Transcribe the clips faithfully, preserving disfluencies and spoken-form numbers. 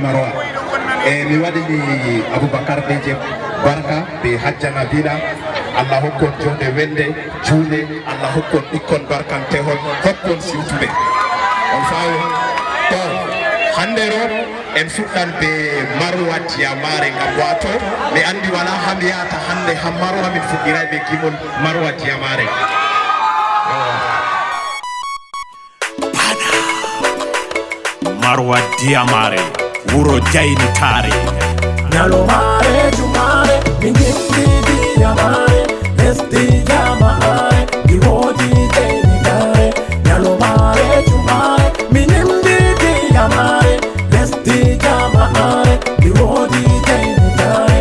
Marwa. E mi waɗini Aboubacar Deje barka be Hajja Nabila. Allah hokkon jonde wende, juule. Allah hokkon ɓikkon barkantehon, hokkon siwtuɓe. On faawi? To, hande ɗo, en fuɗɗan be Marwa Diyamare ngam wato, mi andi wala ha mi yahata hande ha Marwa min fuɗɗiray be gimol Marwa Diyamare. Marwa Diyamare, wuro jaynitaare. Nyalomaare jumaare, min gimɗi diyamaare, lesdi jamaare, ndi woodi jaynitaare. Nyalomaare jumaare, min gimɗi diyamaare, lesdi jamaare, ndi woodi jaynitaare.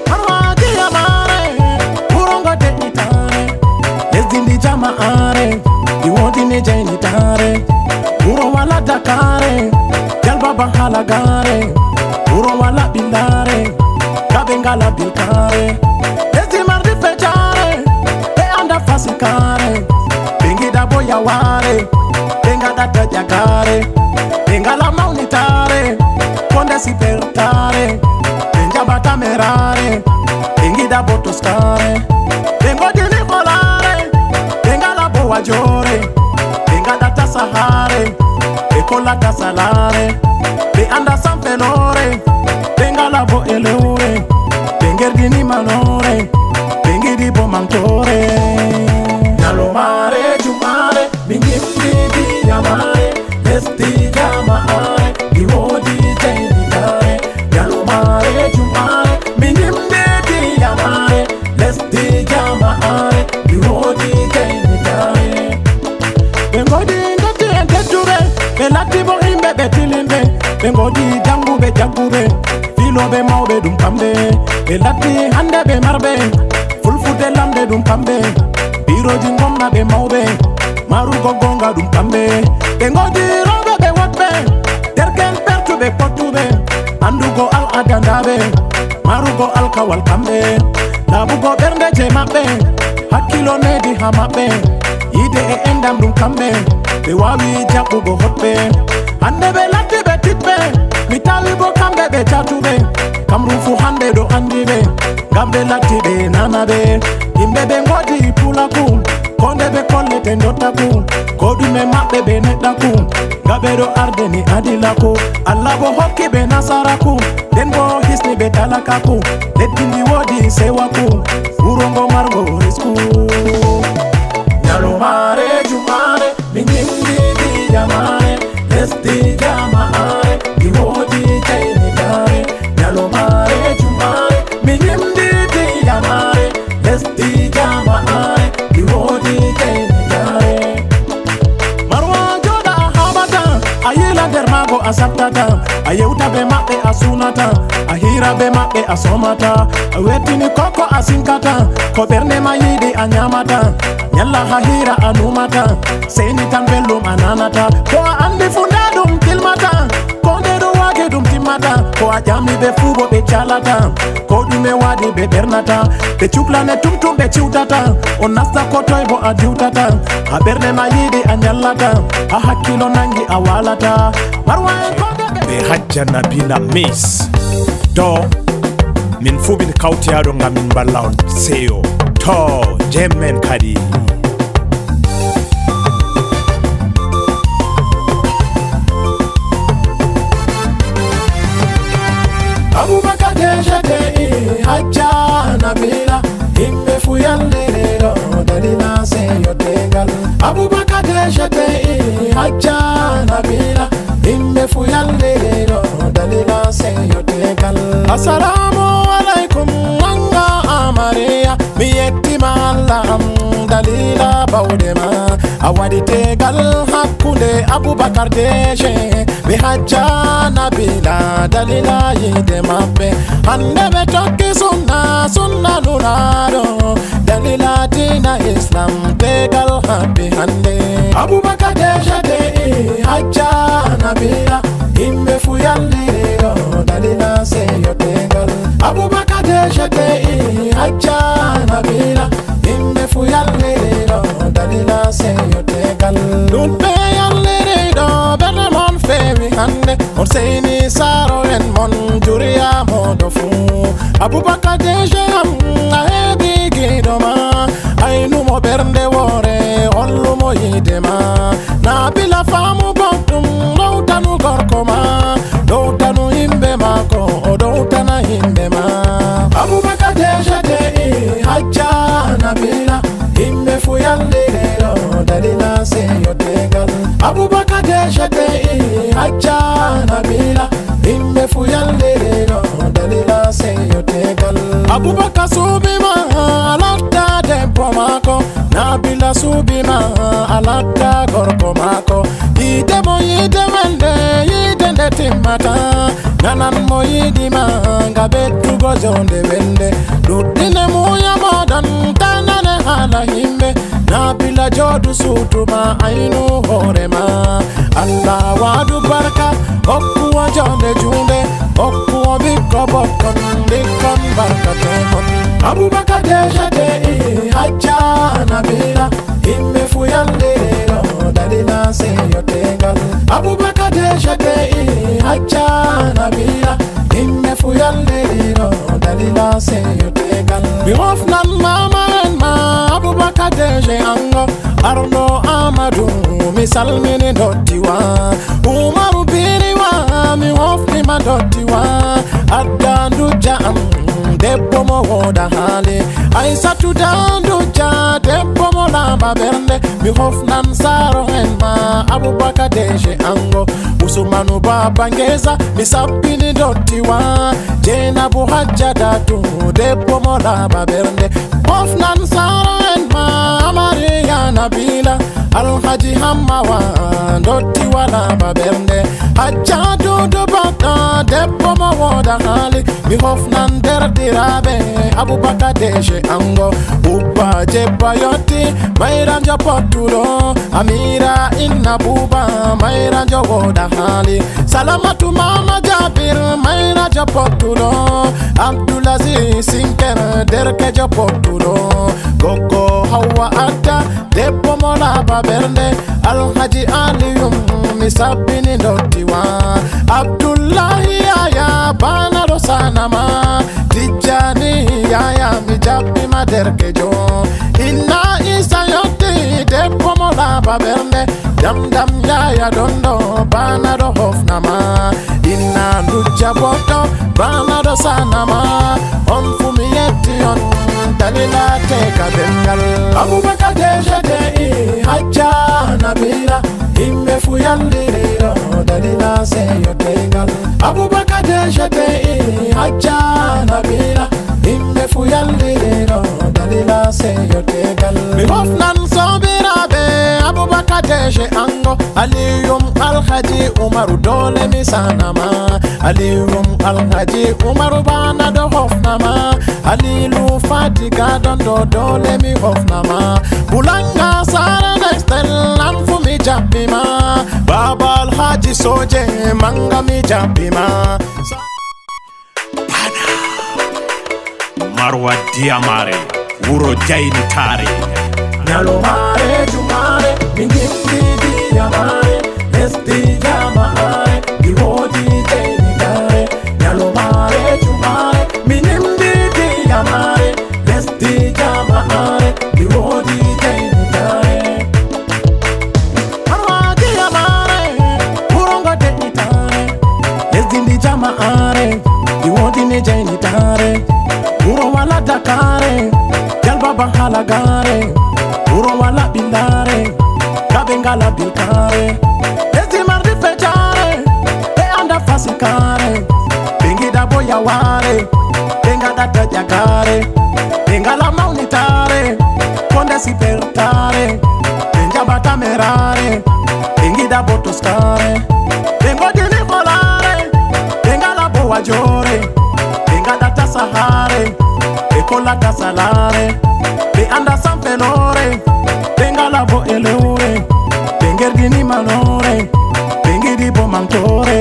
Marwa diyamaare, wuro ngo de'itaare, lesdi ndi jamaare, ndi woodi ni jaynitaare. Wuro wala dakaare, jalbaba halagaare, wuro wala ɓillaare, kaɓe ngala bilkaare. Lesdi mardi fejaare, ɓe anda fasikaare, ɓe ngida bo yawaare, ɓe ngaɗata ƴagaare, ɓe ngala mawnitaare, konde sipertaare, ɓe njaɓata meraare, ɓe ngida bo toskaare, ɓe ngodini folaare, ɓe ngala bo wajoore, ɓe ngaɗata sahaare, ɓe kolata salaare, ɓe anda samfeloore, ɓe ngala bo elewre, ɓe ngerdini manoore, ɓe ngidi bo mantoore. Nyalomaare jumaare, min gimɗi diyamaare, lesdi jamaare, ndi woodi jaynitaare. Nyalomaare jumaare, min gimɗi diyamaare, lesdi jamaare, ndi woodi jaynitaare. Ɓe ngodi ndotti en tedduɓe, ɓe latti bo yimɓe ɓe tilinɓe. Ɓe ngodi janguɓe jagguɓe, filoɓe mawɓe ɗum kamɓe. Ɓe latti hande ɓe marɓe, fulfulde lamɓe ɗum kamɓe. Biroji gomna ɓe mawɓe, marugo gonga ɗum kamɓe. Ɓe ngodi rewɓe ɓe woɗɓe, derken pertuɓe pottuɓe, andugo al'ada ndaɓe, marugo alkawal kamɓe. Laaɓugo ɓernde je maɓɓe, hakkilo nedi ha maɓɓe. Yiide e endam ɗum kamɓe, ɓe wawi jaɓɓugo hoɗɓe. Hande ɓe latti ɓe tiɗɓe, mi tawi bo kamɓe ɓe jatuɓe. Kamrum fu hande ɗo andi ɓe, ngam ɓe latti ɓe nana ɓe. Yimɓe ɓe ngodi pulaku, ko nde ɓe kollete ndottaku, ko ɗume maɓɓe ɓe neɗɗaku. Nga ɓe ɗo arde ni adilaku, Allah bo hokki ɓe nasaraku, nden bo hisni ɓe talakaku. Leddi ndi woodi sewaku, wuro ngo margo risku. Nyalomaare jumaare, min gimɗi diyamaare, lesdi jamaare, ndi woodi jaynitaare. Nyalomaare jumaare, min gimɗi diyamaare, lesdi jamaare, ndi woodi jaynitaare. Marwa jooɗa a haɓata, a yila nder maago a sattata, a yewta be maɓɓe a sunata, a hira be maɓɓe a somata, a wettini koko a sinkata, ko ɓernde ma yiɗi a nyamata, nyalla ha hira a numata, seyni tan belɗum a nanata, ko a andi fu nda ɗum tilmata, ko nde ɗo wagi ɗum timmata, ko a ƴami ɓe fu bo ɓe calata, ko ɗume waɗi ɓe ɓernata, ɓe cuklane tum tum ɓe ciwtata, on nasta ko toy bo a diwtata, ha ɓernde ma yiɗi a nyallata, ha hakkilo nangi a walata. Marwa en ko nde ɓe Be Hajja Nabila Miss. To, min fu min kawti haa ɗo ngam min mballa on seyo. To, jemmen kadi. Abubakar Deja de i Hajja Nabila, yimɓe fu yalliri ɗo dalila seyo tegal. Abubakar Deja de i Hajja Nabila, yimɓe fu yalliri ɗo dalila seyo tegal. Assalamu alaikum, manga amariya, mi yettima Allah am dalila bawɗe ma. A waɗi tegal hakkunde Abubakar Deje be Hajja Nabila dalila yiide maɓɓe. Hande ɓe tokki sunna, sunna nulaaɗo, dalila diina Islam tegal haɓɓi hande. Abubakar Deje de i Hajja Nabila, yimɓe fu yalliri ɗo dalila seyo tegal. Abubakar Deje de i Hajja Nabila, yimɓe fu yalliri ɗo dalila seyo tegal. Ɗum ɓe yalliri ɗo ɓerɗe mon fewi hande. On Abubakar D G T I, Hajja Nabila, himɓe fu yallirino dalila seyo tegal. Abubakar D G T I, Hajja Nabila, himɓe fu yallirino dalila seyo tegal. Mi hofnan mama en ma Abubakar D G Ango, Arno Amadu, mi salmini ndottiwa. Umaru Biriwa, mi hofnima ndottiwa. Adda ndujja am, debbo mo wooda haali. Aysatu Dandujja, debbo mo laaɓa ɓernde. Mi hofnan saaro en ma Abubakar D G Ango. Usumanu Baba Ngeza, mi sabbini ndottiwa. Jeynabu Hajja Datu, debbo mo laaɓa ɓernde. Hofnan saaro en ma Amariya Nabila. Alhaji Hammawa, ndottiwa laaɓa ɓernde. Hajja Dudu Batta, debbo mo wooda haali. Mi hofnan derɗiraaɓe Abubakar D G Ango. Ubba Jebba Yotti, mayranjo pottuɗo. Amira Inna Buba, mayranjo wooda haali. Salamatu Mama Jabir, mayranjo pottuɗo. Abdulaziz Sinker, derkejo pottuɗo. Goggo Hawwa Adda, debbo mo laaɓa ɓernde. Alhaji Aliyum, mi sabbini ndottiwa. Abdullahi Yaya, banaɗo sanama. Tijjani Yaya, mi jabbima derkejo. Inna Isa Yotti, debbo mo laaɓa ɓernde. Dam Dam Yaya Dondo, banaɗo hofnama. Inna ndujja boto, banaɗo sanama. On fu mi yetti on, dalila teka dengal. Abubakar D G T I, Hajja Nabila, himɓe fu yallirino dalila seyo tegal. Abubakar D G T I, Hajja Nabila, himɓe fu yallirino dalila seyo tegal. Mi hofnan sobiraɓe Abubakar D G Ango, Aliyum Alhaji Umaru, dole mi sanama. Aliyum Alhaji Umaru, banaɗo hofnama. Alilu Fatiga Dondo, dole mi hofnama. Bulanga Sara Nextel, an fu mi jabbima. Baba Alhaji Soje Manga, mi jabbima. Marwa Diyamare, wuro jaynitaare. Nyalomaare jumaare, min gimɗi Diyamare, lesdi jamaare, ndi woodi jaynitaare. Nyalomaare jumaare, min gimɗi Diyamare, lesdi jamaare, ndi woodi jaynitaare. Marwa Diyamare, wuro ngo de'itaare, lesdi ndi jamaare, ndi woodi ni jaynitaare. Wuro wala dakaare, jalbaba halagaare, wuro wala ɓillaare, kaɓe ngala bilkaare. Lesdi mardi fejaare, ɓe anda fasikaare, ɓe ngiɗa bo yawaare, ɓe ngaɗata ƴagaare, ɓe ngala mawnitaare, ko nde sipertaare, ɓe njaɓata meraare, ɓe ngiɗa bo toskaare, ɓe ngoɗini folaare, ɓe ngala bo wajoore, ɓe ngaɗata sahaare, ɓe kolata salaare, ɓe anda samfeloore, ɓe ngala bo elewre, ɓe ngerdini manoore, ɓe ngiɗi bo mantoore.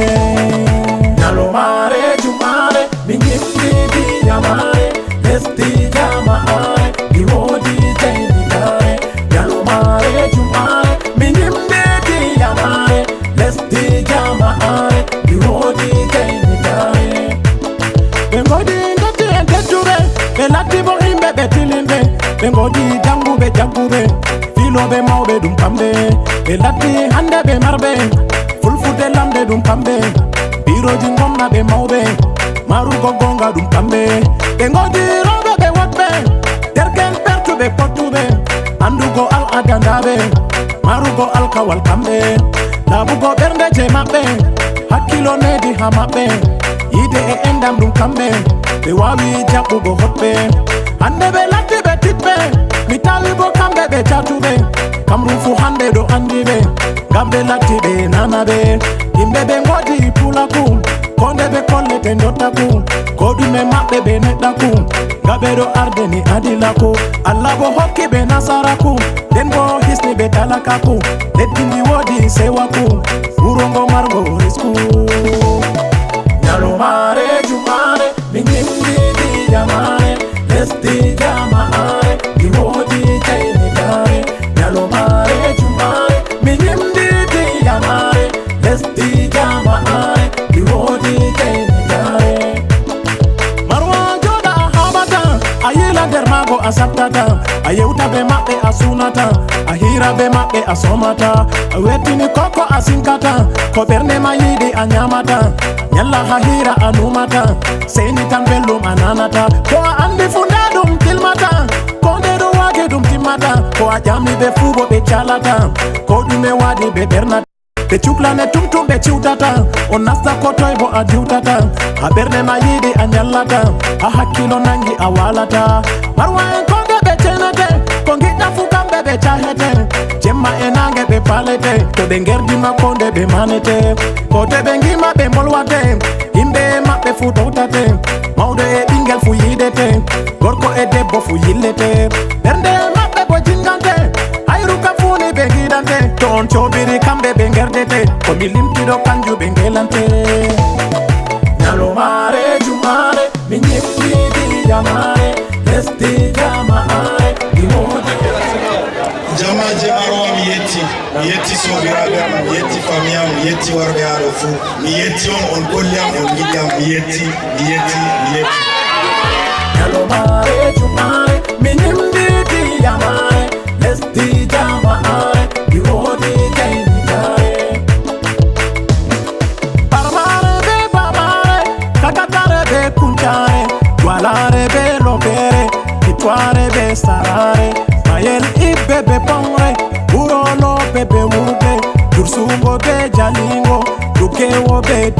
Nyalomaare jumaare, min gimɗi Diyamare, lesdi jamaare, ndi woodi jaynitaare. Nyalomaare jumaare, min gimɗi Diyamare, lesdi jamaare, ndi woodi jaynitaare. Ɓe ngoodi ndotti en tedduɓe, ɓe latti bo yimɓe ɓe tilinɓe. Ɓe ngoodi jannguɓe jagguɓe, fiilooɓe mawɓe ɗum kamɓe. Ɓe latti hannde ɓe marɓe, fulfulde lamɓe ɗum kamɓe. Biirooji ngomna ɓe mawɓe, marugo goonga ɗum kamɓe. Ɓe ngoodi rewɓe ɓe woɗɓe, derke'en pertuɓe pottuɓe, anndugo al'aada ndaaɓe, marugo alkawal kamɓe. Laaɓugo ɓernde je maɓɓe, hakkilo needi haa maɓɓe, yiide e enɗam ɗum kamɓe. Ɓe waawi jaɓɓugo hoɗɓe, hannde ɓe latti ɓe tiɗɓe. Mi tawi bo kamɓe ɓe jaatuɓe, Kamru fu hannde ɗo anndi ɓe, ngam ɓe latti ɓe nanaɓe. Yimɓe ɓe ngoodi pulaku, ko nde ɓe kollete ndottaku, ko ɗume maɓɓe ɓe neɗɗaku, ngam ɓe ɗo ardini adilaku. Allah bo hokki ɓe nasaraku, nden bo hisni ɓe talakaku. Leddi ndi woodi sewaku, wuro ngo margo risku. Nyalomaare jumaare, min gimɗi Diyamare, lesdi A sattata, a yewta be maɓɓe, a sunata, a hira be maɓɓe, a somata, a wettini koko a sinkata, ko ɓernde ma yiɗi a nyamata, nyalla ha hira a numata, seyni tan belɗum a nanata, ko a andi fu nda ɗum tilmata, ko nde ɗo wage ɗum timmata, ko a ƴami ɓe fu bo ɓe calata, ko ɗume waɗi ɓe ɓernata. Ɓe cuklane tum tum ɓe ciwtata, o nasta ko toy bo a diwtata, a ɓernde ma yiɗi a nyallata, a hakkilo nangi a walata. Marwa en konge ɓe cenete, ko giɗɗa fu kamɓe ɓe cahete, jemma e nange ɓe palete, to ɓe ngerdi ma konde ɓe manete, ko te ɓe ngima ɓe mbolwate, yimɓe maɓɓe fu towtate, mawɗo e ɓingel fu yiɗete, gorko e debbo fu yillete, ɓernde maɓɓe bo jingante, hayru ka fu ni ɓe giɗante, to on cobiri kamɓe ɓe ngerdete, ko mi limtiɗo kanju ɓe ngelante. Nyalomare jumare, mi nyimɓiɗi yamare, lesdi jama'are, mi wodi. Jama je Marowa mi yetti, mi yetti sobiraɓe am, mi yetti famiya am, mi yetti warɓe haɗo fu, mi yetti on, on golli am, on giɗi am, mi yetti, mi yetti, mi yetti. Nyalomare jumare, mi nyimɓiɗi yamare, lesdi jama'are, mi wodi jeynikare. Barmare be bamare, kakatare be kuncare, gwalare be lobere, kitware be sarare, mayel ibbe be pongre, urolo be be wurbe, dursungo be jalingo, dukewo be